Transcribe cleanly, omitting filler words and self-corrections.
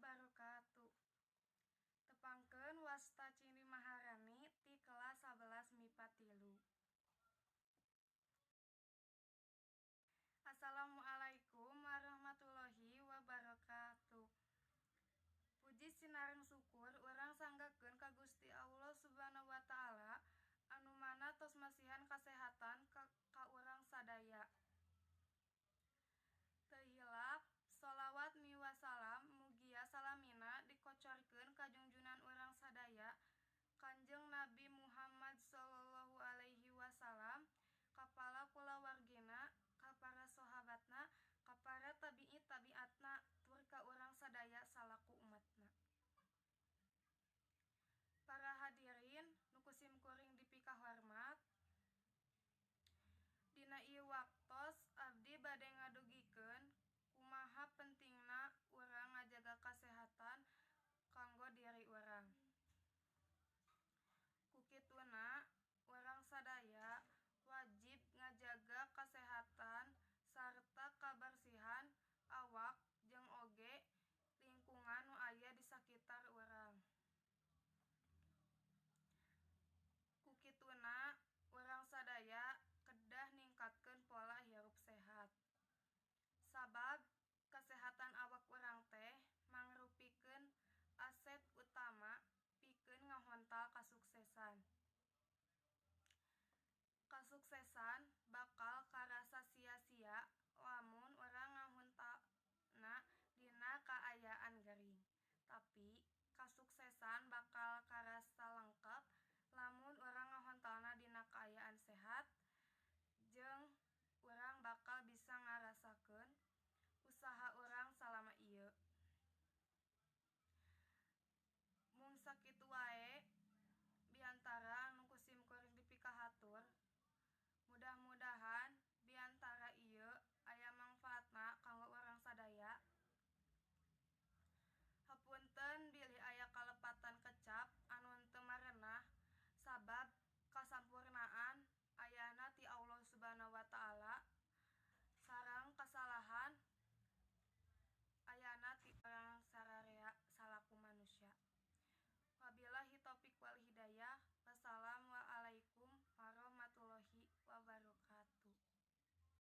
Wabarakatuh. Tepangkeun wasta Cini Maharani ti kelas 11 MIPA 3. Assalamualaikum warahmatullahi wabarakatuh. Puji sinareng syukur urang sanggakeun ka Gusti Allah Subhanahu wa taala anu mana tos masihan kasehatan ka urang sadaya. Teu hilap sholawat miwa salam mugia salamina dikocorkeun ka junjunan urang sadaya Kanjeng Nabi Muhammad sallallahu alaihi wasallam, ka para kulawargina, ka para sahabatna, ka para tabi'i tabiatna, tur ka urang sadaya salaku umatna. Para hadirin nu ku simkuring dipikahormat, dina ieu waktos abdi bade ngadugikeun kumaha pentingna urang ngajaga kasehatan kanggo diri urang. Ku kituna urang sadaya wajib ngajaga kasehatan sarta kabersihan awak jeung oge lingkungan nu aya di sakitar urang. Ku kituna urang sadaya kedah ningkatkeun pola hirup sehat. Sabab kasehatan awak urang teh mangrupikeun aset utama pikeun ngahontal kasuksesan. Kasuksesan bakal karasa sia-sia lamun urang ngahontalna dina kaayaan gering. Tapi kasuksesan bakal karasa lengkep lamun urang ngahontalna dina kaayaan sehat jeung urang bakal bisa ngarasakeun usaha urang salama ieu. Mung sakitu wae biantara anu ku simkuring dipikahatur. Mudah-mudahan biantara ieu aya mangfaatna kanggo urang sadaya. Hapunten bilih aya kalepatan kecap anu teu marenah, sabab kasampurnaan ayana ti Allah Subhanahu wa taala sareng kasalahan ayana ti urang sararea salaku manusia. Wabillahi taufik wal hidayah.